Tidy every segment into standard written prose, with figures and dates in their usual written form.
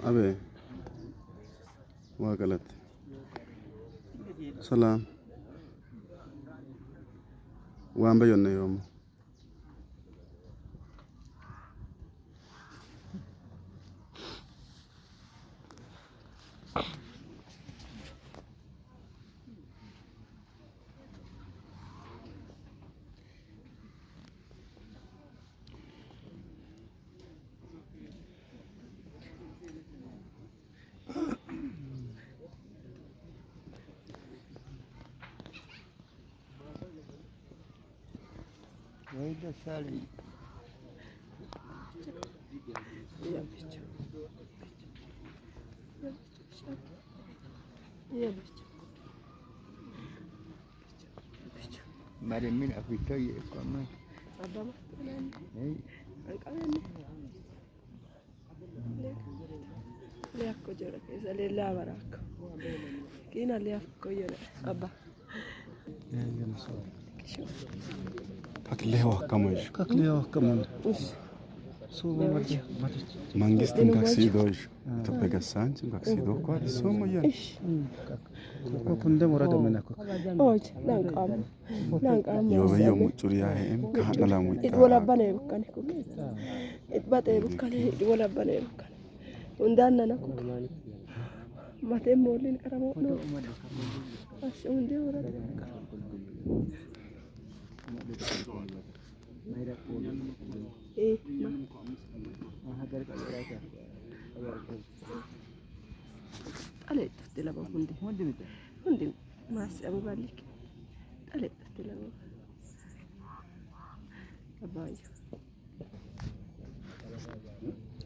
አቤ ዋቀለት ሰላም ዋንበ ዮነ ዮሞ መንግስትን kaksiidosh Itoophiya gassaanchi kaksiidoo ko somo yan yoobeyyo muccuriyaa he'em kaa'nalamu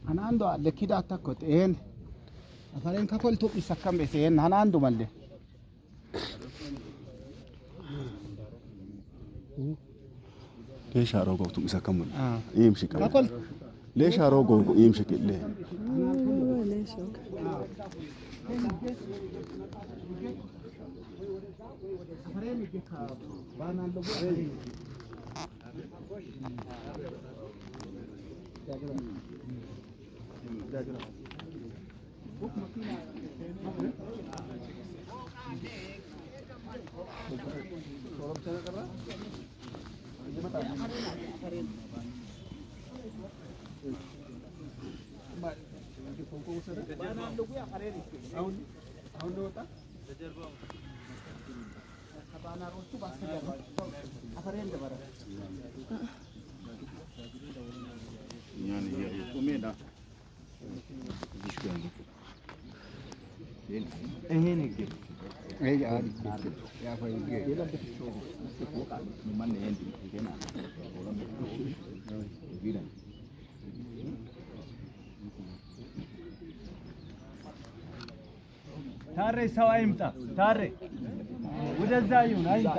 Hanando lekkida takko een afaren kakol tuphi sakkam bese een hanando malle ليش أروقو تمسك كمل يمشي كمل ليش أروقو يمشي ليه ታሬ ሰው አይምጣ። ታሬ ወደዛ ይሁን አይምጣ።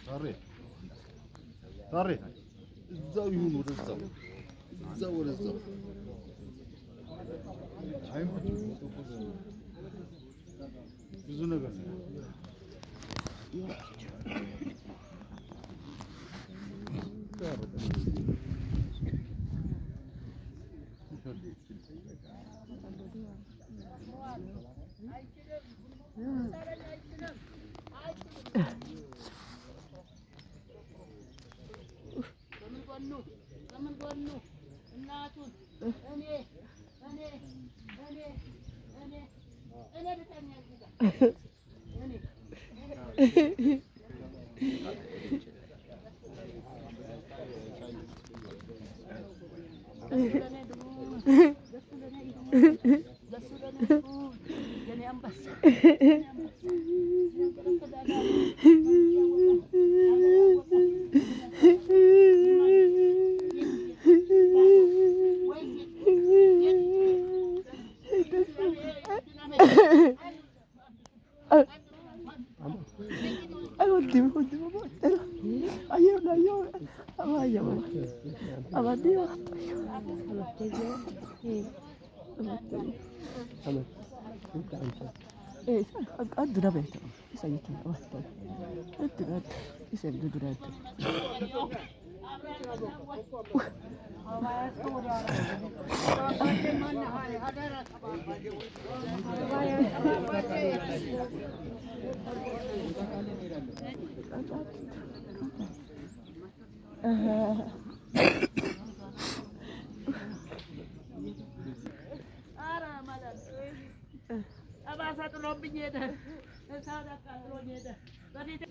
ታሬ ታሬ እዛው ይሁን፣ ወደዛው እዛው ወደዛው ብዙ ነገር ነው። በምን ጎኑ እናቱን እኔ እኔ እኔ እኔ እኔ ልተኛ እዚህ ጋር እኔ ለሱ ለኔ ይሁን የኔ አንበሳ ጠባሳ ጥሎብኝ ሄደ። እሳት አቃጥሎኝ ሄደ። በፊት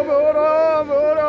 Bora, bora,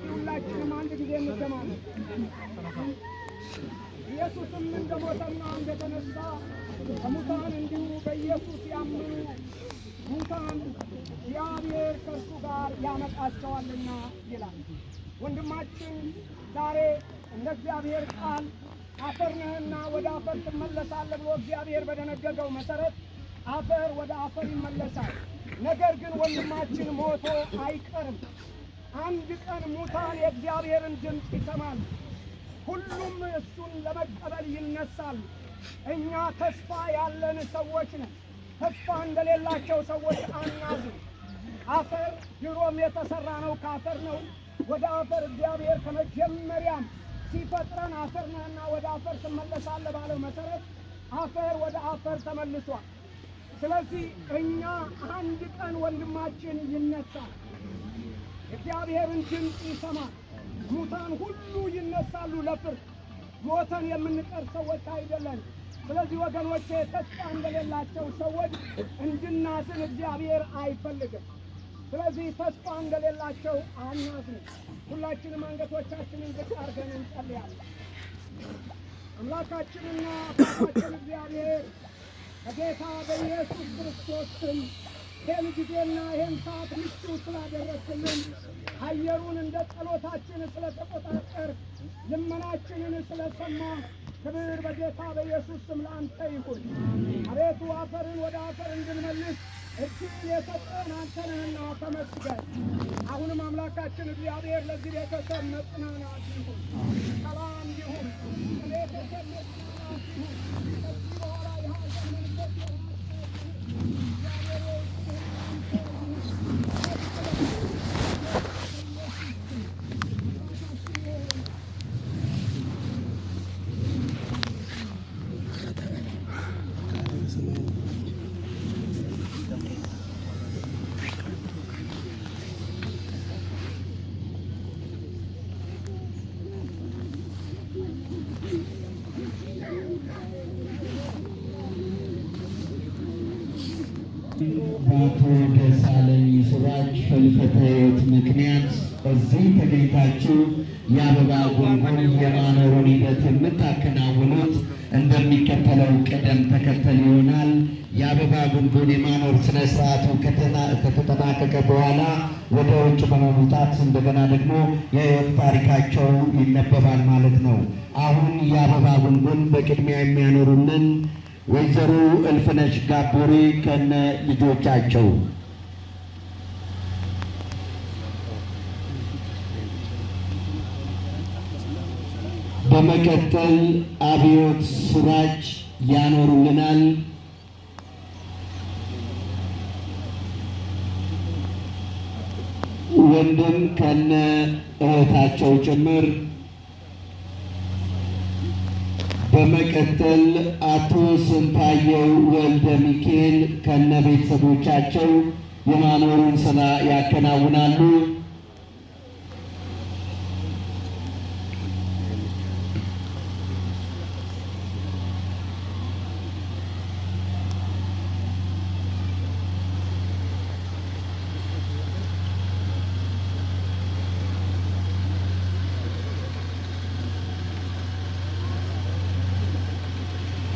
ሁላችንም አንድ ጊዜ እንሰማለን። ኢየሱስም እንደሞተና እንደተነሳ ከሙታን እንዲሁ በኢየሱስ ያመኑ ሙታን እግዚአብሔር ከእርሱ ጋር ያመጣቸዋልና ይላል። ወንድማችን ዛሬ እንደ እግዚአብሔር ቃል አፈር ነህና ወደ አፈር ትመለሳለህ ብሎ እግዚአብሔር በደነገገው መሰረት አፈር ወደ አፈር ይመለሳል። ነገር ግን ወንድማችን ሞቶ አይቀርም። አንድ ቀን ሙታን የእግዚአብሔርን ድምፅ ይሰማሉ። ሁሉም እሱን ለመቀበል ይነሳሉ። እኛ ተስፋ ያለን ሰዎች ነን። ተስፋ እንደሌላቸው ሰዎች አናዝን። አፈር ድሮም የተሰራ ነው፣ ከአፈር ነው። ወደ አፈር እግዚአብሔር ከመጀመሪያም ሲፈጥረን አፈር ነህና ወደ አፈር ትመለሳለህ ባለው መሰረት አፈር ወደ አፈር ተመልሷል። ስለዚህ እኛ አንድ ቀን ወንድማችን ይነሳል። እግዚአብሔርን ድምፅ ይሰማል። ሙታን ሁሉ ይነሳሉ ለፍርድ። ሞተን የምንቀር ሰዎች አይደለን። ስለዚህ ወገኖቼ ተስፋ እንደሌላቸው ሰዎች እንድናዝን እግዚአብሔር አይፈልግም። ስለዚህ ተስፋ እንደሌላቸው አናዝን። ሁላችንም አንገቶቻችንን ዝቅ አድርገን እንጸልያለን። አምላካችንና አባታችን እግዚአብሔር በጌታ በኢየሱስ ክርስቶስ ስም ይህን ጊዜና ይህን ሰዓት ምቹ ስላደረግልን፣ አየሩን እንደ ጸሎታችን ስለተቆጣጠር፣ ልመናችንን ስለሰማ ክብር በጌታ በኢየሱስ ስም ለአንተ ይሁን። አቤቱ፣ አፈርን ወደ አፈር እንድንመልስ እድል የሰጠን አንተ ነህና ተመስገን። አሁንም አምላካችን እግዚአብሔር ለዚህ ቤተሰብ መጽናናት ይሁን፣ ሰላም ይሁን፣ ለቤተሰብ መጽናናት ይሁን። ከዚህ በኋላ የሐዘን መንፈስ እግዚአብሔር ሆይ ክብር ለአንተ ይሁን። በአቶ ደሳለኝ ስራጅ ህልፈተ ሕይወት ምክንያት እዚህ ተገኝታችሁ የአበባ ጉንጉን የማኖሩን ሂደት የምታከናውኑት እንደሚከተለው ቅደም ተከተል ይሆናል። የአበባ ጉንጉን የማኖር ስነ ስርዓቱ ከተጠናቀቀ በኋላ ወደ ውጭ በመውጣት እንደገና ደግሞ የህይወት ታሪካቸው ይነበባል ማለት ነው። አሁን የአበባ ጉንጉን በቅድሚያ የሚያኖሩልን ወይዘሮ እልፍነሽ ጋቦሬ ከነ ልጆቻቸው። በመቀጠል አብዮት ሱራጅ ያኖሩልናል። ወንድም ከነ እህታቸው ጭምር። በመቀጠል አቶ ስንታየው ወልደ ሚካኤል ከነ ቤተሰቦቻቸው የማኖሩን ስራ ያከናውናሉ።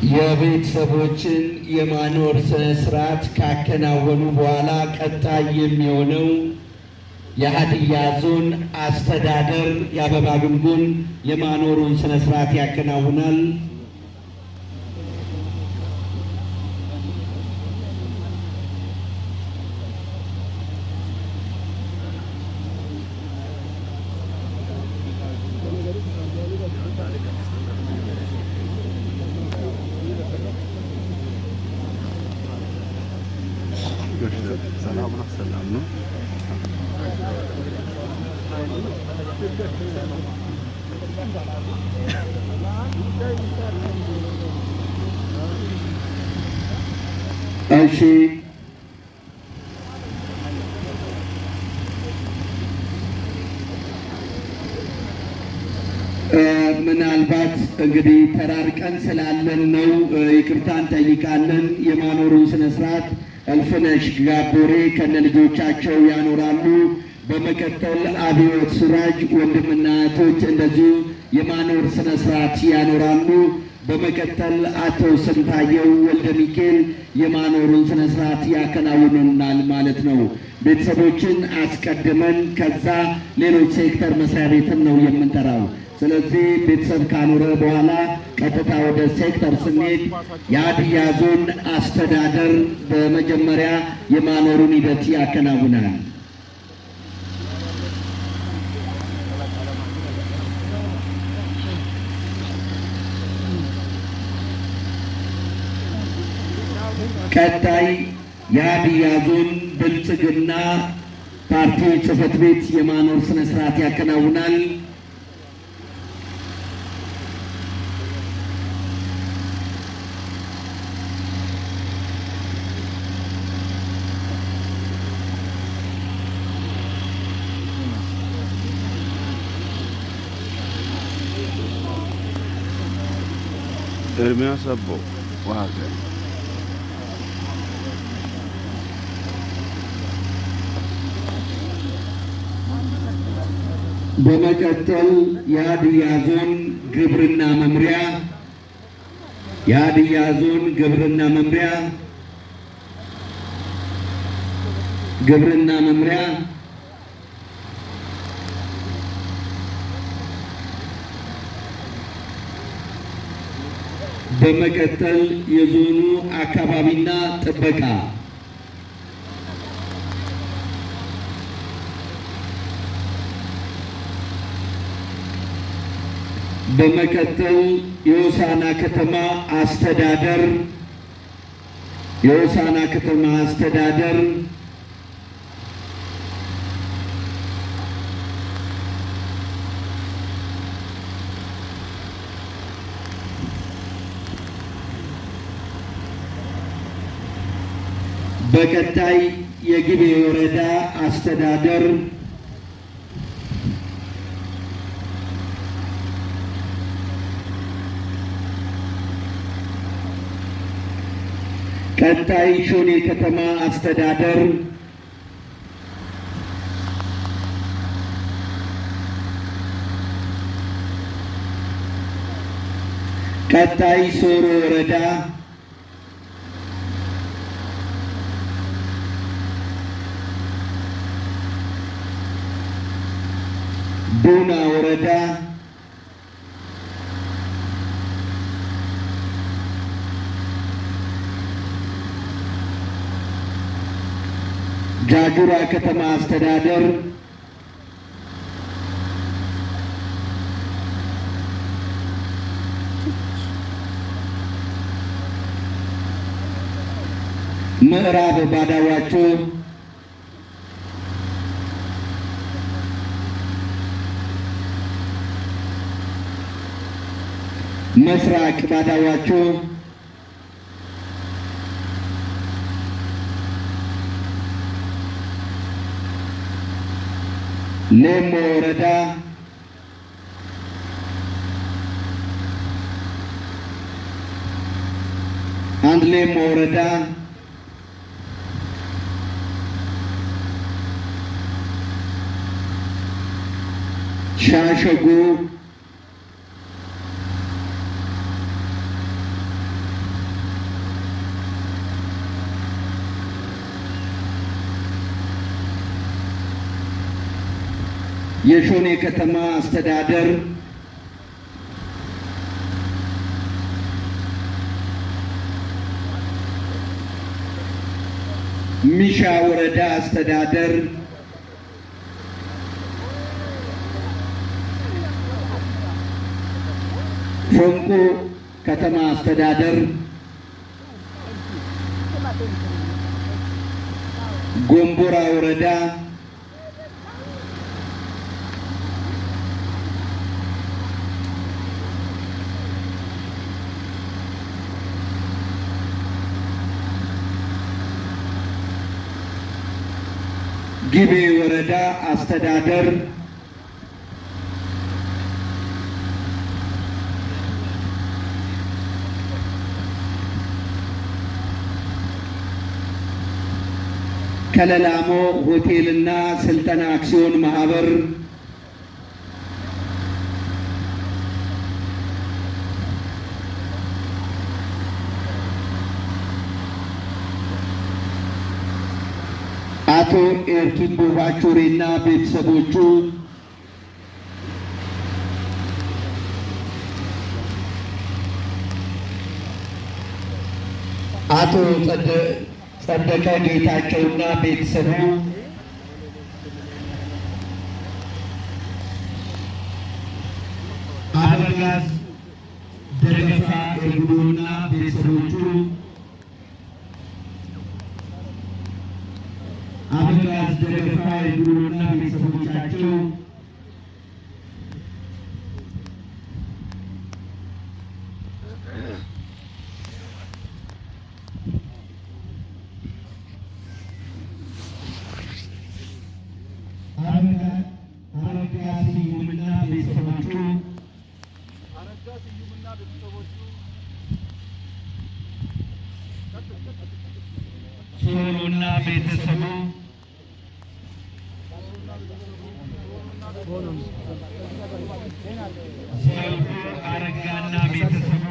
የቤተሰቦችን የማኖር ስነ ስርዓት ካከናወኑ በኋላ ቀጣይ የሚሆነው የሀዲያ ዞን አስተዳደር የአበባ ጉንጉን የማኖሩን ስነ ስርዓት ያከናውናል። ሰላም ነው፣ ሰላም ነው። እሺ፣ ምናልባት እንግዲህ ተራርቀን ስላለን ነው፣ ይቅርታ እንጠይቃለን። የማኖሩን ስነ ስርዓት እልፍነሽ ጋቦሬ ከነ ልጆቻቸው ያኖራሉ። በመቀጠል አብዮት ሱራጅ ወንድምና እህቶች እንደዚሁ የማኖር ስነ ስርዓት ያኖራሉ። በመቀጠል አቶ ስንታየው ወልደ ሚካኤል የማኖሩን ስነ ስርዓት ያከናውኑናል ማለት ነው። ቤተሰቦችን አስቀድመን ከዛ ሌሎች ሴክተር መስሪያ ቤትን ነው የምንጠራው። ስለዚህ ቤተሰብ ካኖረ በኋላ ቀጥታ ወደ ሴክተር ስንሄድ የሀዲያ ዞን አስተዳደር በመጀመሪያ የማኖሩን ሂደት ያከናውናል። ቀጣይ የሀዲያ ዞን ብልጽግና ፓርቲ ጽሕፈት ቤት የማኖር ስነ ስርዓት ያከናውናል። ኤርሚያስ አቦ ዋገ በመቀጠል የሀዲያ ዞን ግብርና መምሪያ፣ የሀዲያ ዞን ግብርና መምሪያ በመቀጠል የዞኑ አካባቢና ጥበቃ፣ በመቀጠል የሆሳዕና ከተማ አስተዳደር፣ የሆሳዕና ከተማ አስተዳደር፣ በቀጣይ የግቤ ወረዳ አስተዳደር፣ ቀጣይ ሾኔ ከተማ አስተዳደር፣ ቀጣይ ሶሮ ወረዳ፣ ቡና ወረዳ፣ ጃጁራ ከተማ አስተዳደር፣ ምዕራብ ባዳዋቾ፣ ምስራቅ ባዳዋቾ፣ ሌሞ ወረዳ፣ አንድ ሌሞ ወረዳ፣ ሻሸጎ፣ የሾኔ ከተማ አስተዳደር፣ ሚሻ ወረዳ አስተዳደር፣ ፎንቆ ከተማ አስተዳደር፣ ጎንቦራ ወረዳ፣ ጊቤ ወረዳ አስተዳደር፣ ከለላሞ ሆቴልና ስልጠና አክሲዮን ማህበር፣ አቶ ኤርኪምቦ ባቾሬና ቤተሰቦቹ፣ አቶ ጸደቀ ጌታቸውና ቤተሰቡ፣ አበጋዝ ደገፋ ኤርጉዶና ቤተሰቦቹ፣ አበጋዝ ደገፋ ኤርጉዶና ቤተሰቦቻቸው፣ አረጋ ስዩምና ቤተሰቦቹ፣ አረጋ ስዩምና ቤተሰቦቹ፣ ሶሎና ቤተሰቡ፣ ዘውዱ አረጋና ቤተሰቡ፣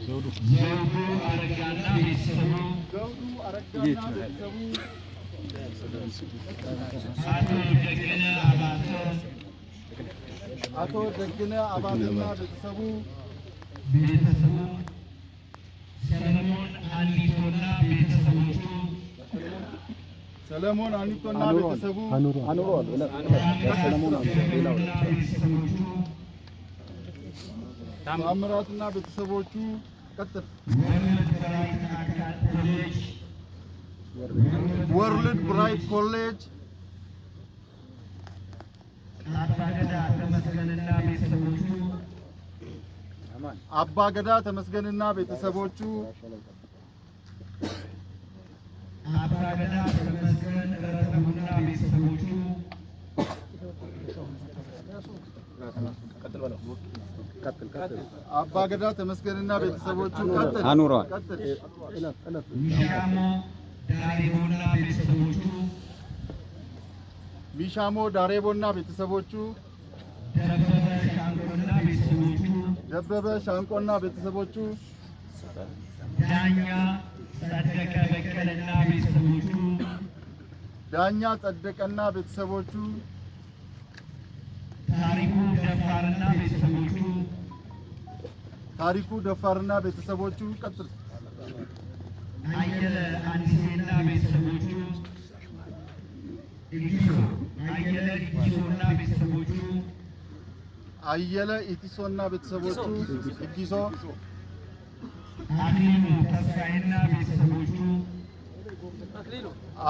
ዘውዱ አረጋና ቤተሰቡ፣ ዘውዱ አረጋና ቤተሰቡ፣ አቶ ደግነ አባተ፣ አቶ ደግነ አባተና ቤተሰቡ፣ ቤተሰቡ፣ ሰለሞን አንዲቶና ቤተሰቦቹ፣ ሰለሞን አኒቶና ቤተሰቡ፣ ቤተሰቦቹ፣ ታምራትና ቤተሰቦቹ፣ ቀጥል። ወርልድ ብራይት ኮሌጅ፣ ወርልድ ብራይት ኮሌጅ፣ አባገዳ ተመስገንና ቤተሰቦቹ፣ አባ ገዳ ተመስገንና ቤተሰቦቹ፣ አባገዳ ተመስገን ረተቡና ቤተሰቦቹ፣ አባ ገዳ ተመስገንና ቤተሰቦቹ፣ ቀጥል። አኑረዋል። ቀጥል። ሚሻሞ ዳሪቦና ቤተሰቦቹ፣ ሚሻሞ ዳሬቦና ቤተሰቦቹ፣ ደበበ ሻንቆና ቤተሰቦቹ፣ ደበበ ሻንቆና ቤተሰቦቹ፣ ዳኛ ጸደቀ በቀለና ቤተሰቦቹ፣ ዳኛ ጸደቀና ቤተሰቦቹ፣ ታሪኩ ደፋርና ቤተሰቦቹ፣ ታሪኩ ደፋርና ቤተሰቦቹ፣ ቀጥል። አየለ አንሴና ቤተሰቦቹ፣ ኢጊሶ አየለ ኢጊሶና ቤተሰቦቹ፣ አየለ ኢቲሶና ቤተሰቦቹ፣ ኢጊሶ፣ አክሊሉ ተስፋዬና ቤተሰቦቹ፣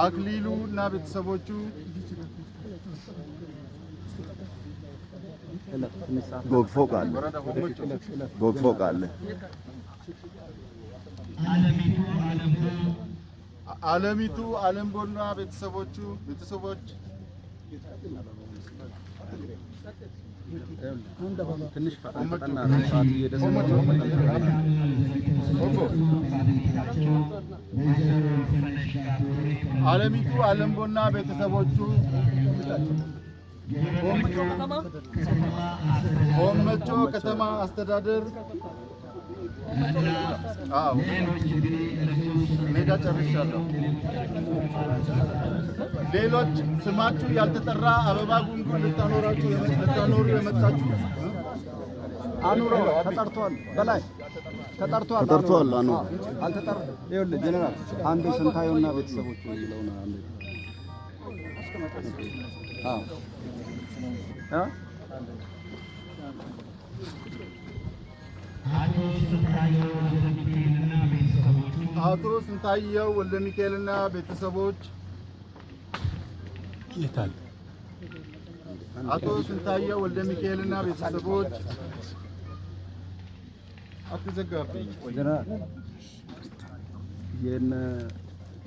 አክሊሉ እና ቤተሰቦቹ፣ ጎግ ፎቅ አለ። ጎግ ፎቅ አለ። አለሚቱ አለምቦ፣ አለሚቱ አለምቦና ቤተሰቦቹ ቤተሰቦች፣ አለሚቱ አለምቦና ቤተሰቦቹ፣ ሆመቾ ከተማ አስተዳደር። አዎ፣ ሜዳ ጨርሻለሁ። ሌሎች ስማችሁ ያልተጠራ አበባ ጉንጉን ልታኖራችሁ ልታኖሩ የመጣችሁ አኑሮ ተጠርቷል። በላይ ተጠርቷል። ተጠርቷል። አኑሮ። አልተጠር ይኸውልህ ጀነራል አንዱ ስንታየውና ቤተሰቦቹ የሚለውን አንዴ። አዎ እ አቶ ስንታየው ወልደ ሚካኤልና ቤተሰቦቹ፣ አቶ ስንታየው ወልደ ሚካኤልና ቤተሰቦች፣ አቶ ስንታየው ወልደ ሚካኤልና ቤተሰቦች። አትዘጋብኝ። ጀነራል የነ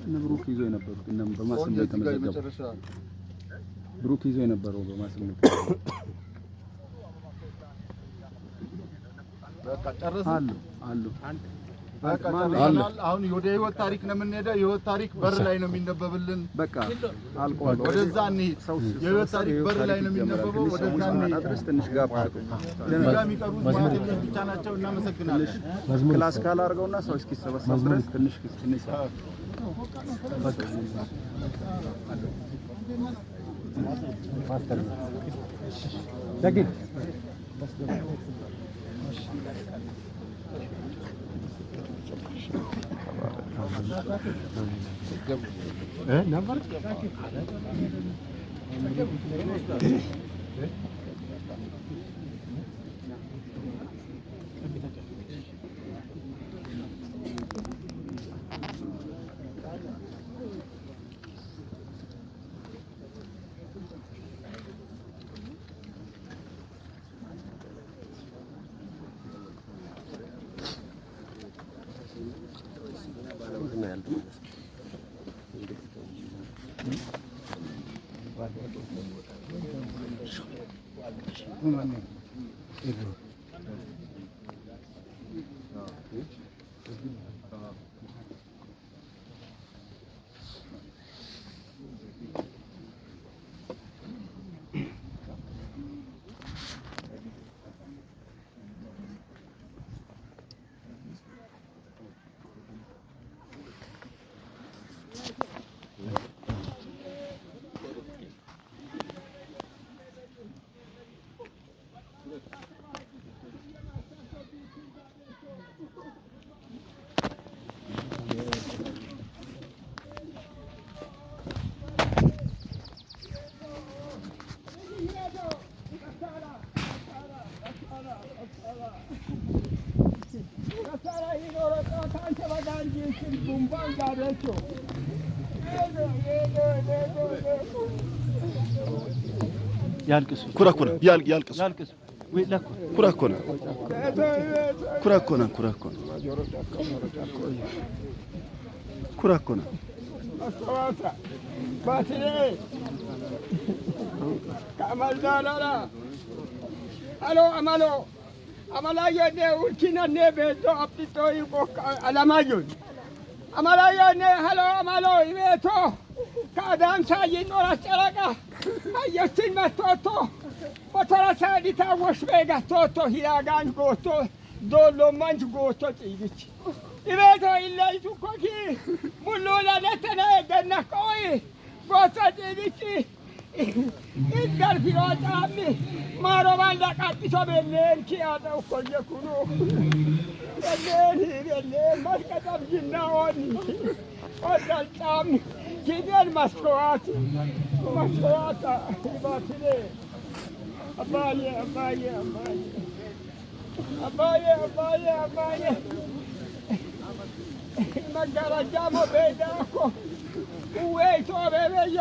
እነ ብሩክ ይዞ የነበሩት እነ በማስም ቆንጆ እዚህ ጋር የተመዘገቡ የመጨረሻ ብሩክ ይዞ የነበረው በማስም የተመዘገቡ በቃ ጨረስን። አሉ አሉ። በቃ ጨርሰናል። አሁን ወደ ህይወት ታሪክ ነው የምንሄደው። የህይወት ታሪክ በር ላይ ነው የሚነበብልን። በቃ አልቋል። ወደዛ እንሂድ። ሰው የህይወት ታሪክ በር ላይ ነው የሚነበበው። ትንሽ ወደዛ ሰው እስኪመጣ እንሂድ። ድረስ ትንሽ gap ስጡ። እዚህ ጋር የሚቀሩት ሙያተኞች ብቻ ናቸው። እናመሰግናለን። Classical አድርገውና ሰው እስኪሰበሰብ ድረስ ትንሽ ትንሽ ሰዓት ያልቅሱ። ኩራ ኩራ ያልቅ ያልቅሱ። ያልቅሱ ወይ ለኩ። ኩራ ኮና ኩራ ኮና ኩራ ኮና ኩራ ኮና። Alo amalo amalayo ne ulkina ne beto aptito yuko alamayo amalayo ne halo amalo ibeto ከአዳም ሳይኖር አስጨረቃ አየችን መቶቶ ሞተራ ዲታወሽ ቤጋ ቶቶ ሂራጋን ጎቶ ዶሎማንች ጎቶ ጭይች ኢቤቶ ኢለይቱ ኮኪ ሙሉ ለነተነ ገና ቆይ ጎቶ ጭይች ኢንገር ፊሮ ጫሚ ማሮባን ለቃጢሶ ቤሌን ኪያጠው ኮየ ኩኑ ቤሌን ቤሌን መስቀጠም ጅናኦን ወዳል ጫሚ ኪደን መስኮዋት መስኮዋት ባትሌ አባዬ አባዬ አባዬ አባዬ አባዬ አባዬ። መጋረጃሞ ቤዳኮ ውዌይቶ ቤበዮ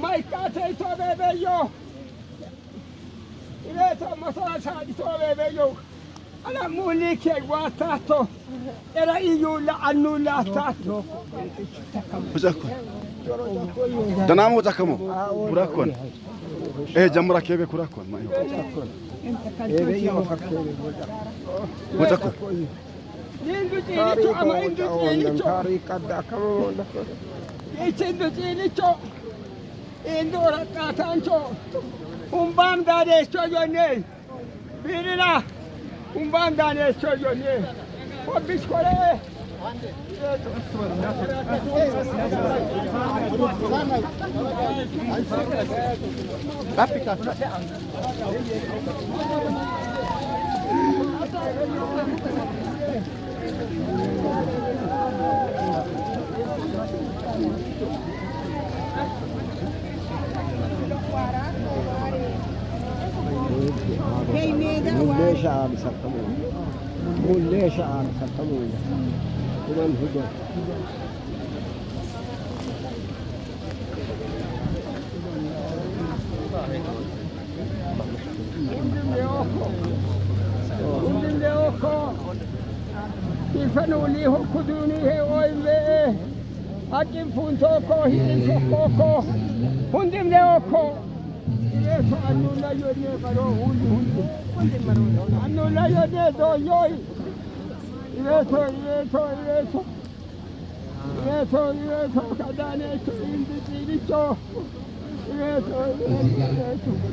ማይካቴይቶ ቤበዮ ኢቤቶ መቶራሳዲቶ ቤበዮ አላሙሊኬ ዋታቶ ኤራ ኢዩላ አኑላ አታቶ። Hucakko. Danamo hucakamo. Kurakkon. Eh jamra kebe kurakkon ma yo. Hucakko. ኢንዱ ጪሊቾ አማ ኢንዱ ጪሊቾ ይቺ ኢንዱ ጪሊቾ ኢንዱ ረቃታንቾ ሁምባም ዳዴቾ ዮኔ ቢሪና ሁምባም ዳዴቾ ዮኔ ሆቢስ ኮሬ። እዚህ ጋር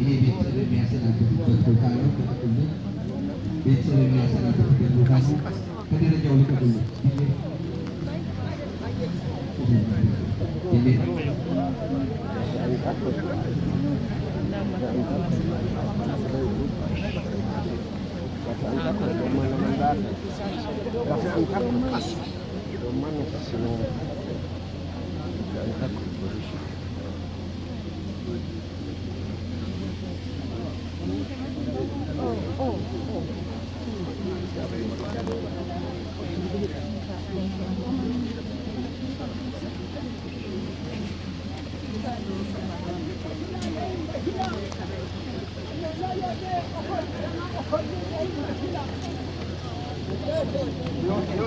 ይሄ ቤተሰብ የሚያሰናብቱበት ቦታ ነው። ልቀቁልን። ቤተሰብ የሚያሰናብቱበት ቦታ ነው። ከደረጃው ልቀቁልን።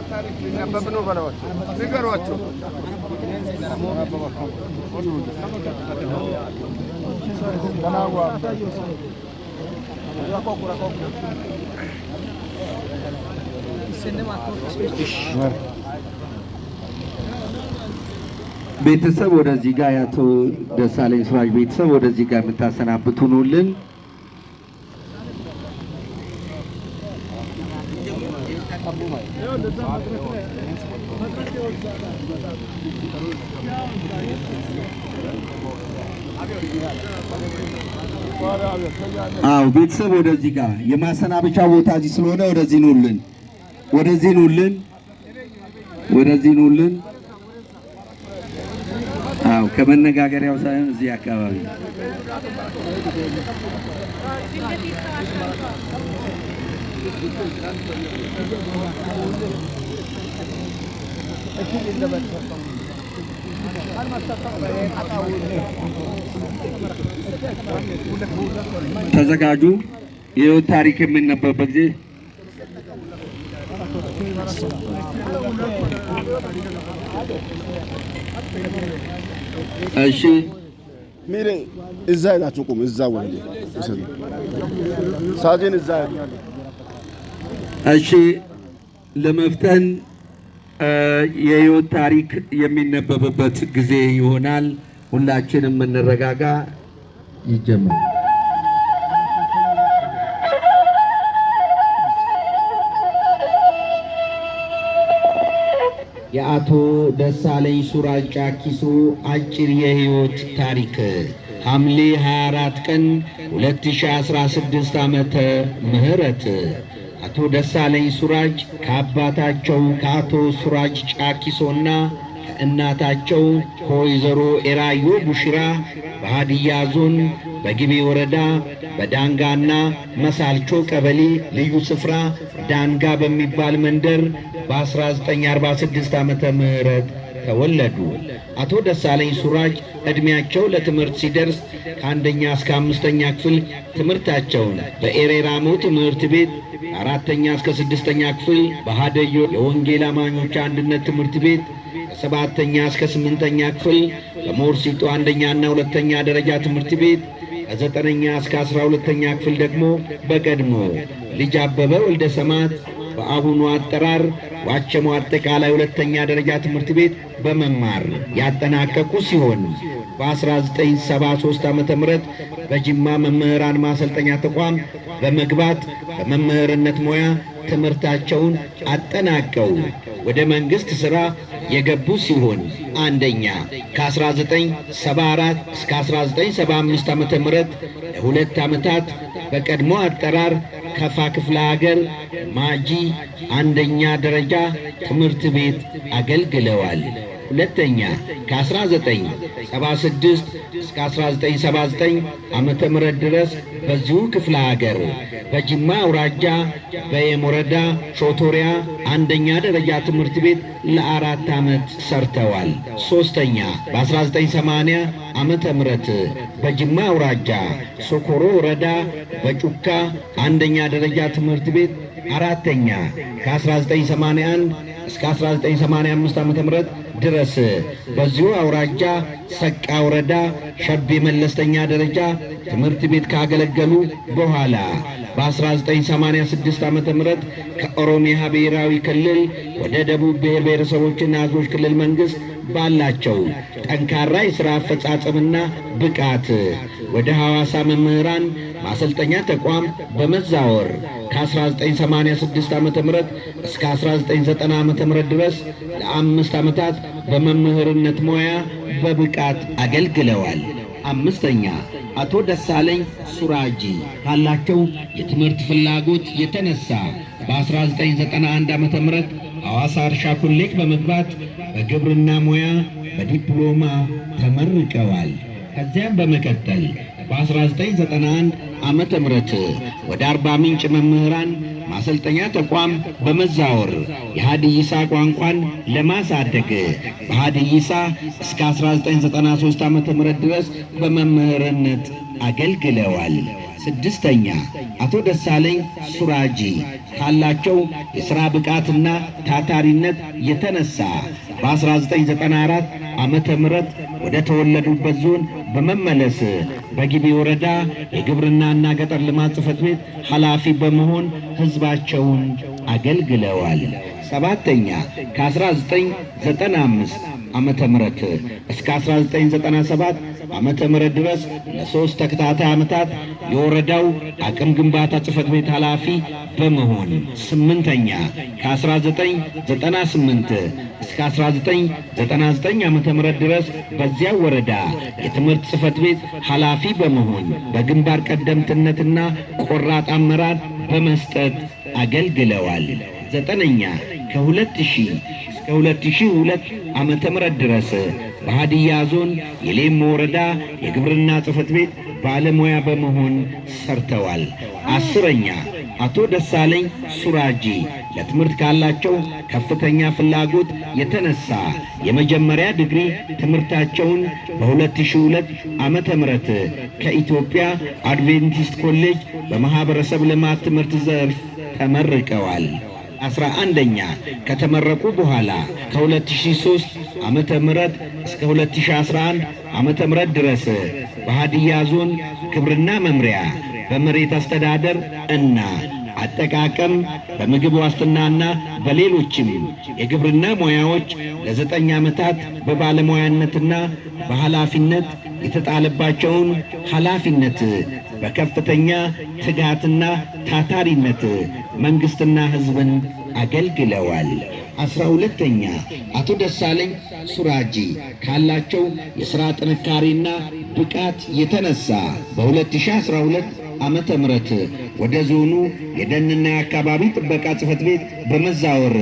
ታሪክ ሊነበብ ነው በለዋቸው፣ ንገሯቸው። ቤተሰብ ወደዚህ ጋር፣ የአቶ ደሳለኝ ሱራጅ ቤተሰብ ወደዚህ ጋር የምታሰናብቱ ኑልን። አዎ ቤተሰብ ወደዚህ ጋር የማሰናበቻ ቦታ እዚህ ስለሆነ ወደዚህ ኑልን፣ ወደዚህ ኑልን፣ ወደዚህ ኑልን። አዎ ከመነጋገሪያው ሳይሆን እዚህ አካባቢ። ተዘጋጁ። የህይወት ታሪክ የሚነበብበት ጊዜ። እሺ። ሚሬ እዛ ሄዳችሁ ቁም። እዛ ወንዴ ሳጅን እዛ ሄዱ። እሺ፣ ለመፍጠን የህይወት ታሪክ የሚነበብበት ጊዜ ይሆናል። ሁላችንም እንረጋጋ። ይጀመራል። የአቶ ደሳለኝ ሱራጅ ጫኪሶ አጭር የህይወት ታሪክ። ሐምሌ 24 ቀን 2016 ዓመተ ምህረት አቶ ደሳለኝ ሱራጅ ከአባታቸው ከአቶ ሱራጅ ጫኪሶና ከእናታቸው ከወይዘሮ ኤራዮ ቡሽራ በሃዲያ ዞን በጊቤ ወረዳ በዳንጋና መሳልቾ ቀበሌ ልዩ ስፍራ ዳንጋ በሚባል መንደር በ1946 ዓመተ ምህረት ተወለዱ። አቶ ደሳለኝ ሱራጅ ዕድሜያቸው ለትምህርት ሲደርስ ከአንደኛ እስከ አምስተኛ ክፍል ትምህርታቸውን በኤሬራሞ ትምህርት ቤት፣ ከአራተኛ እስከ ስድስተኛ ክፍል በሃደዮ የወንጌል አማኞች አንድነት ትምህርት ቤት፣ ከሰባተኛ እስከ ስምንተኛ ክፍል በሞርሲጦ አንደኛና ሁለተኛ ደረጃ ትምህርት ቤት፣ ከዘጠነኛ እስከ 12ኛ ክፍል ደግሞ በቀድሞ ልጅ አበበ ወልደ ሰማዕት፣ በአሁኑ አጠራር ዋቸሞ አጠቃላይ ሁለተኛ ደረጃ ትምህርት ቤት በመማር ያጠናቀቁ ሲሆን፣ በ1973 ዓ ም በጅማ መምህራን ማሰልጠኛ ተቋም በመግባት በመምህርነት ሙያ ትምህርታቸውን አጠናቀው ወደ መንግሥት ሥራ የገቡ ሲሆን፣ አንደኛ ከ1974 እስከ 1975 ዓ ም ለ2 ዓመታት በቀድሞ አጠራር ከፋ ክፍለ ሀገር ማጂ አንደኛ ደረጃ ትምህርት ቤት አገልግለዋል። ሁለተኛ ከ1976 እስከ 1979 ዓመተ ምህረት ድረስ በዚሁ ክፍለ ሀገር በጅማ አውራጃ በየም ወረዳ ሾቶሪያ አንደኛ ደረጃ ትምህርት ቤት ለ4 ዓመት ሰርተዋል። ሶስተኛ በ1980 ዓመተ ምህረት በጅማ አውራጃ ሶኮሮ ወረዳ በጩካ አንደኛ ደረጃ ትምህርት ቤት፣ አራተኛ ከ1981 እስከ 1985 ዓ.ም ድረስ በዚሁ አውራጃ ሰቃ ወረዳ ሸቤ መለስተኛ ደረጃ ትምህርት ቤት ካገለገሉ በኋላ በ1986 ዓ.ም ከኦሮሚያ ብሔራዊ ክልል ወደ ደቡብ ብሔር ብሔረሰቦችና ሕዝቦች ክልል መንግሥት ባላቸው ጠንካራ የሥራ አፈጻጸምና ብቃት ወደ ሐዋሳ መምህራን ማሰልጠኛ ተቋም በመዛወር ከ1986 ዓ.ም እስከ 1990 ዓ.ም ድረስ ለ5 ዓመታት በመምህርነት ሙያ በብቃት አገልግለዋል። አምስተኛ አቶ ደሳለኝ ሱራጂ ካላቸው የትምህርት ፍላጎት የተነሳ በ1991 ዓ.ም ሐዋሳ እርሻ ኮሌጅ በመግባት በግብርና ሙያ በዲፕሎማ ተመርቀዋል። ከዚያም በመቀጠል በ1991 ዓመተ ምህረት ወደ አርባ ምንጭ መምህራን ማሰልጠኛ ተቋም በመዛወር የሀዲይሳ ቋንቋን ለማሳደግ በሀዲይሳ እስከ 1993 ዓመተ ምህረት ድረስ በመምህርነት አገልግለዋል። ስድስተኛ አቶ ደሳለኝ ሱራጂ ካላቸው የሥራ ብቃትና ታታሪነት የተነሳ በ1994 ዓመተ ምህረት ወደ ተወለዱበት ዞን በመመለስ በጊቤ ወረዳ የግብርናና ገጠር ልማት ጽሕፈት ቤት ኃላፊ በመሆን ሕዝባቸውን አገልግለዋል። ሰባተኛ ከ1995 ዓመተ ምህረት እስከ 1997 ዓመተ ምህረት ድረስ ለ3 ተከታታይ ዓመታት የወረዳው አቅም ግንባታ ጽሕፈት ቤት ኃላፊ በመሆን፣ ስምንተኛ ከ1998 እስከ 1999 ዓመተ ምህረት ድረስ በዚያው ወረዳ የትምህርት ጽሕፈት ቤት ኃላፊ በመሆን በግንባር ቀደምትነትና ቆራጥ አመራር በመስጠት አገልግለዋል። ዘጠነኛ ከ2000 እስከ 2002 ዓመተ ምህረት ድረስ በሃዲያ ዞን የሌሞ ወረዳ የግብርና ጽሕፈት ቤት ባለሙያ በመሆን ሰርተዋል። 10ኛ አቶ ደሳለኝ ሱራጂ ለትምህርት ካላቸው ከፍተኛ ፍላጎት የተነሳ የመጀመሪያ ዲግሪ ትምህርታቸውን በ2002 ዓመተ ምህረት ከኢትዮጵያ አድቬንቲስት ኮሌጅ በማህበረሰብ ልማት ትምህርት ዘርፍ ተመርቀዋል። 11ኛ ከተመረቁ በኋላ ከ2003 ዓመተ ምህረት እስከ 2011 ዓመተ ምህረት ድረስ በሃዲያ ዞን ግብርና መምሪያ በመሬት አስተዳደር እና አጠቃቀም፣ በምግብ ዋስትናና በሌሎችም የግብርና ሙያዎች ለ9 ዓመታት በባለሙያነትና በኃላፊነት የተጣለባቸውን ኃላፊነት በከፍተኛ ትጋትና ታታሪነት መንግስትና ሕዝብን አገልግለዋል። 12ኛ አቶ ደሳለኝ ሱራጂ ካላቸው የሥራ ጥንካሬና ብቃት የተነሳ በ2012 ዓመተ ምህረት ወደ ዞኑ የደንና የአካባቢ ጥበቃ ጽሕፈት ቤት በመዛወር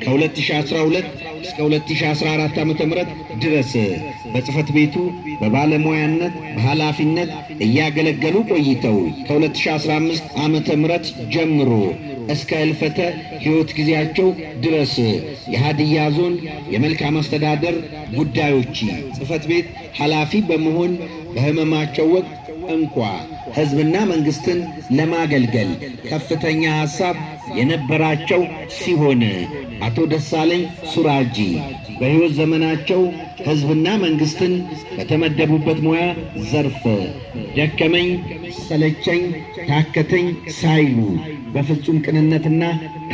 ከ2012 እስከ 2014 ዓመተ ምህረት ድረስ በጽሕፈት ቤቱ በባለሙያነት በኃላፊነት እያገለገሉ ቆይተው ከ2015 ዓመተ ምህረት ጀምሮ እስከ ሕልፈተ ሕይወት ጊዜያቸው ድረስ የሀዲያ ዞን የመልካም አስተዳደር ጉዳዮች ጽሕፈት ቤት ኃላፊ በመሆን በሕመማቸው ወቅት እንኳ ሕዝብና መንግስትን ለማገልገል ከፍተኛ ሐሳብ የነበራቸው ሲሆን፣ አቶ ደሳለኝ ሱራጂ በሕይወት ዘመናቸው ሕዝብና መንግስትን በተመደቡበት ሙያ ዘርፍ ደከመኝ፣ ሰለቸኝ፣ ታከተኝ ሳይሉ በፍጹም ቅንነትና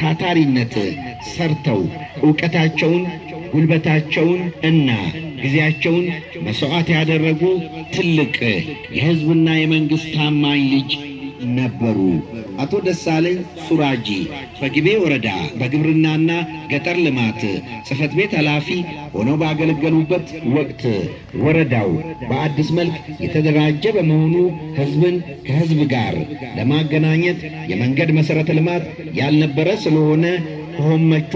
ታታሪነት ሰርተው ዕውቀታቸውን፣ ጉልበታቸውን እና ጊዜያቸውን መሥዋዕት ያደረጉ ትልቅ የሕዝብና የመንግሥት ታማኝ ልጅ ነበሩ። አቶ ደሳለኝ ሱራጂ በጊቤ ወረዳ በግብርናና ገጠር ልማት ጽሕፈት ቤት ኃላፊ ሆነው ባገለገሉበት ወቅት ወረዳው በአዲስ መልክ የተደራጀ በመሆኑ ሕዝብን ከሕዝብ ጋር ለማገናኘት የመንገድ መሠረተ ልማት ያልነበረ ስለሆነ ከሆመቾ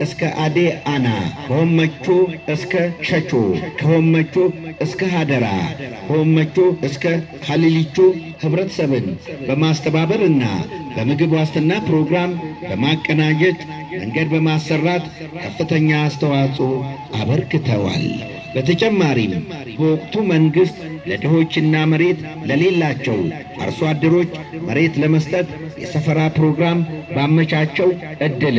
እስከ አዴ አና፣ ከሆመቾ እስከ ሸቾ፣ ከሆመቾ እስከ ሀደራ፣ ከሆመቾ እስከ ሀሊሊቾ ህብረተሰብን በማስተባበርና በምግብ ዋስትና ፕሮግራም በማቀናጀት መንገድ በማሰራት ከፍተኛ አስተዋጽኦ አበርክተዋል። በተጨማሪም በወቅቱ መንግሥት ለድሆችና መሬት ለሌላቸው አርሶ አደሮች መሬት ለመስጠት የሰፈራ ፕሮግራም ባመቻቸው ዕድል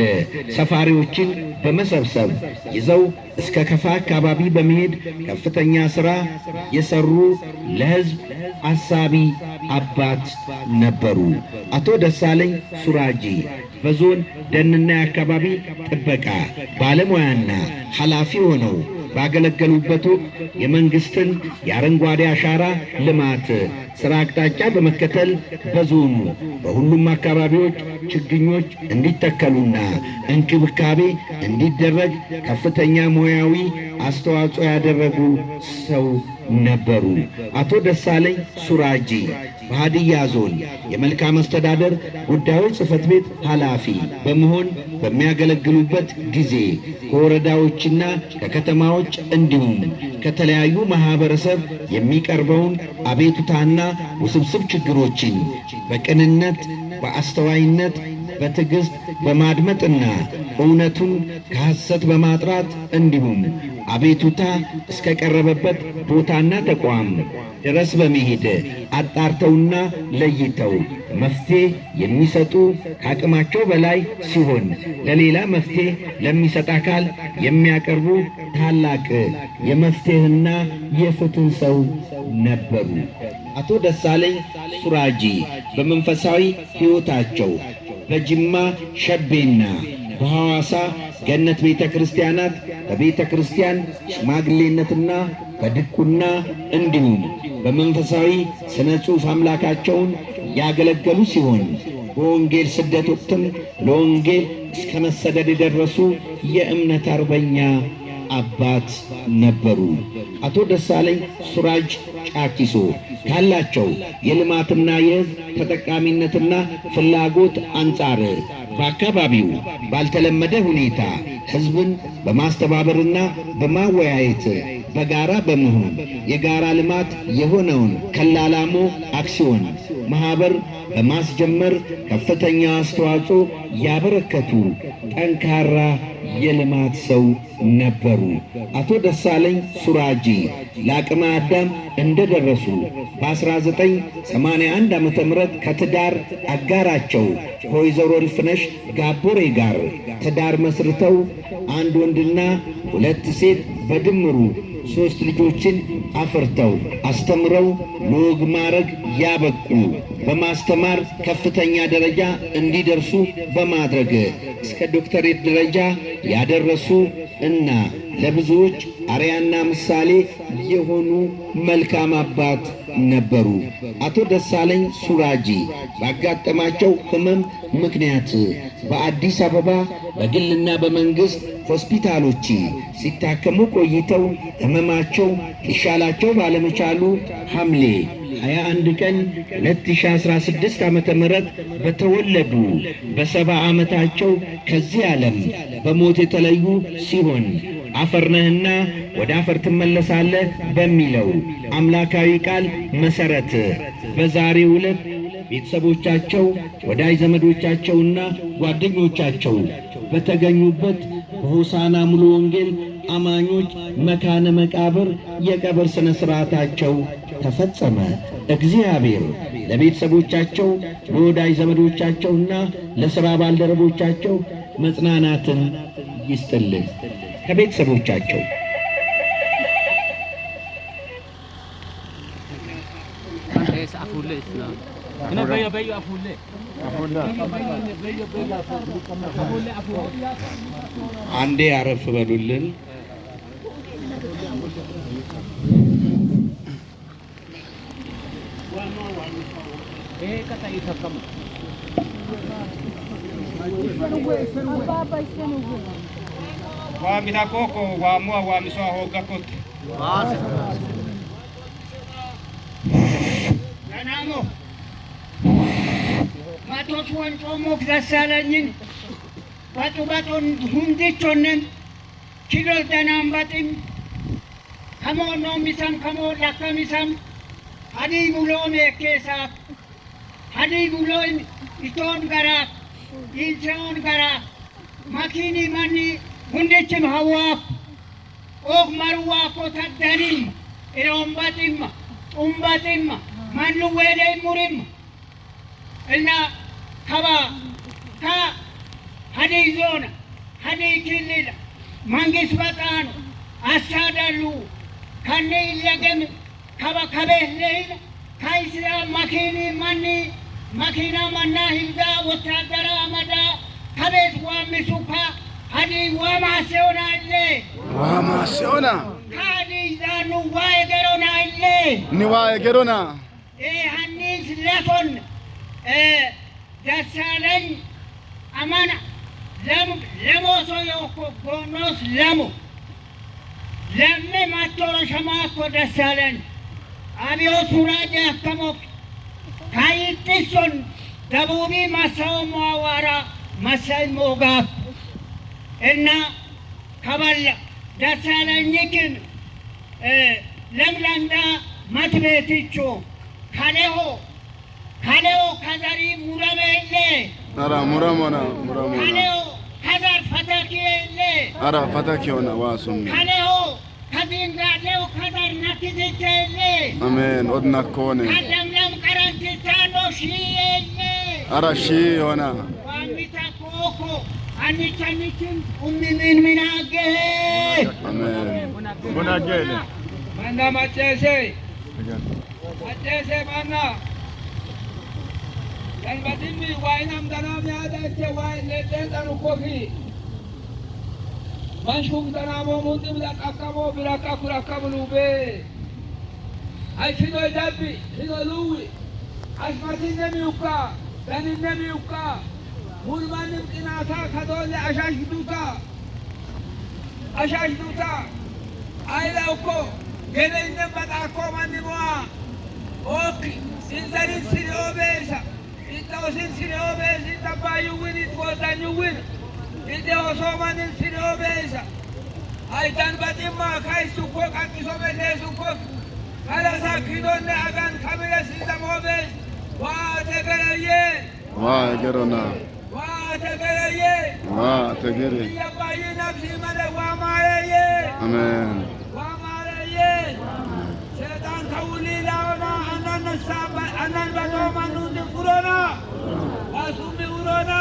ሰፋሪዎችን በመሰብሰብ ይዘው እስከ ከፋ አካባቢ በመሄድ ከፍተኛ ሥራ የሰሩ ለሕዝብ አሳቢ አባት ነበሩ። አቶ ደሳለኝ ሱራጂ በዞን ደንና የአካባቢ ጥበቃ ባለሙያና ኃላፊ ሆነው ባገለገሉበት ወቅት የመንግስትን የአረንጓዴ አሻራ ልማት ሥራ አቅጣጫ በመከተል በዞኑ በሁሉም አካባቢዎች ችግኞች እንዲተከሉና እንክብካቤ እንዲደረግ ከፍተኛ ሙያዊ አስተዋጽኦ ያደረጉ ሰው ነበሩ። አቶ ደሳለኝ ሱራጂ በሀዲያ ዞን የመልካም አስተዳደር ጉዳዮች ጽሕፈት ቤት ኃላፊ በመሆን በሚያገለግሉበት ጊዜ ከወረዳዎችና ከከተማዎች እንዲሁም ከተለያዩ ማህበረሰብ የሚቀርበውን አቤቱታና ውስብስብ ችግሮችን በቅንነት፣ በአስተዋይነት፣ በትዕግስት በማድመጥና እውነቱን ከሐሰት በማጥራት እንዲሁም አቤቱታ እስከቀረበበት ቦታና ተቋም ድረስ በመሄድ አጣርተውና ለይተው መፍትሄ የሚሰጡ፣ ከአቅማቸው በላይ ሲሆን ለሌላ መፍትሄ ለሚሰጥ አካል የሚያቀርቡ ታላቅ የመፍትሄና የፍትህ ሰው ነበሩ። አቶ ደሳለኝ ሱራጂ በመንፈሳዊ ሕይወታቸው በጅማ ሸቤና በሐዋሳ ገነት ቤተ ክርስቲያናት በቤተ ክርስቲያን ሽማግሌነትና በድቁና እንዲሁም በመንፈሳዊ ስነ ጽሑፍ አምላካቸውን ያገለገሉ ሲሆን፣ በወንጌል ስደት ወቅትም ለወንጌል እስከ መሰደድ የደረሱ የእምነት አርበኛ አባት ነበሩ። አቶ ደሳለኝ ሱራጅ ጫኪሶ ካላቸው የልማትና የሕዝብ ተጠቃሚነትና ፍላጎት አንጻር በአካባቢው ባልተለመደ ሁኔታ ሕዝብን በማስተባበርና በማወያየት በጋራ በመሆን የጋራ ልማት የሆነውን ከላላሞ አክሲዮን ማኅበር በማስጀመር ከፍተኛ አስተዋጽኦ ያበረከቱ ጠንካራ የልማት ሰው ነበሩ። አቶ ደሳለኝ ሱራጂ ለአቅመ አዳም እንደደረሱ በ1981 ዓ ም ከትዳር አጋራቸው ከወይዘሮ እልፍነሽ ጋቦሬ ጋር ትዳር መስርተው አንድ ወንድና ሁለት ሴት በድምሩ ሦስት ልጆችን አፍርተው አስተምረው ለወግ ማዕረግ ያበቁ፣ በማስተማር ከፍተኛ ደረጃ እንዲደርሱ በማድረግ እስከ ዶክተሬት ደረጃ ያደረሱ እና ለብዙዎች አርያና ምሳሌ የሆኑ መልካም አባት ነበሩ። አቶ ደሳለኝ ሱራጂ ባጋጠማቸው ሕመም ምክንያት በአዲስ አበባ በግልና በመንግስት ሆስፒታሎች ሲታከሙ ቆይተው ሕመማቸው ሊሻላቸው ባለመቻሉ ሐምሌ 21 ቀን 2016 ዓመተ ምህረት በተወለዱ በ70 ዓመታቸው ከዚህ ዓለም በሞት የተለዩ ሲሆን አፈር ነህና ወደ አፈር ትመለሳለህ በሚለው አምላካዊ ቃል መሰረት በዛሬው ዕለት ቤተሰቦቻቸው፣ ወዳጅ ዘመዶቻቸውና ጓደኞቻቸው በተገኙበት በሆሳና ሙሉ ወንጌል አማኞች መካነ መቃብር የቀብር ሥነ ሥርዓታቸው ተፈጸመ። እግዚአብሔር ለቤተሰቦቻቸው፣ ለወዳጅ ዘመዶቻቸውና ለሥራ ባልደረቦቻቸው መጽናናትን ይስጥልን። ከቤተሰቦቻቸው አንዴ አረፍ በሉልን። ማቶስ ወንጮሞክ ደሳለኝን ባጡ ባጦን ሁንዲቾንን ኪሎ ደናምባጢም ከሞ ኖሚሰም ከሞ ለከሚሰም ሀዲይ ቡሎም የኬሳፍ ሀዲይ ቡሎ ኢቶን ገራፍ ኢንሴውን ገራፍ መኪኒ መኒ ሁንዲችም ሀዋፍ ኦግ መርዋ ኮተደኒም ኢሮምባጢማ ጡምባጢማ ማኑ ዌደይ ሙሪም እና ከባ ከ ሀዲይ ዞን ሀዲይ ክልል መንግስት በጣኑ አሳዳሉ ከኔ ይለገም ከባ ከቤህሌል ከይስራ መኪኒ መኒ መኪና መና ሂብዳ ወታደራ አመዳ ከቤት ዋሚሱ ከ ሀዲይ ዋማሴሆና ኢሌ ዋማሴሆና ከሀዲይ ዛኑ ዋየገሮና ኢሌ ኒዋየገሮና ሀኒስ ለሶን ደሳለኝ አማና ለሞሶ ጎኖስ ለሞ ለሜ ማቶሮ ሸማኮ ደሳለኝ አብዮ ሱራጅ አከሞክ ካይጥሶን ደቡቢ ማሳው ማዋራ መሳይ ሞጋፍ እና ከበላ ደሳለኝ ግን ለምላንዳ መትቤትቾ ካሌሆ ካሌኦ ከዘሪ ሙረሜሌ አራ ሙረሞና ሙረሞና ካሌኦ ከዘር ፈተኪዬሌ አራ ፈተኪዮና ዋሱም ካሌኦ ከዚንጋሌኦ ከዘር ነኪዚቼሌ አሜን ኦድናኮኔ ከለምለም ቀረንቲታኖ ሺዬሌ አራ ሺ ሆና ዋሚታ ኮኮ አንቻንችን ኡሚ ምን ምናገ አሜን ማና ማጨሴ ማጨሴ ማና ቀንበድሚ ዋይናም ደናም ያዳቸ ዋይ ሌጤን ጠኑኮፊ መንሹም ደናሞ ሙንድም ለቃቀሞ ቢራቃ ኩራካ ብሉቤ አይኪኖ ዳቢ ሂኖ ሉዊ አሽማቲነሚውካ ደኒነሚውካ ሙልማንም ቅናታ ከዶለ አሻሽዱታ አሻሽዱታ አይላውኮ ገለይነም በጣኮ ማንሞዋ ኦክ ሲንዘሪን ሲሪኦቤሳ ኢጣውሲን ሲሪኦቤስ ኢጣባዩዊን ኢትጎዳኙዊን ኢጤኦሶማንን ሲሪኦቤሳ አይታን በጢማ ካይሱኮ ቀቂሶ መሌሱኮ ከለሳ ኪዶነ አጋን ከሚለ ሲዘሞቤስ ዋተገረየ ዋገሮና ዋተገረየ ዋተገሬ እያባይ ነፍሲ መለ ዋማረየ አሜን ዋማረየ ሸይጣን ከውሊላውና አናን በቶማኑን ኡሮና ዋሱሚ ኡሮና።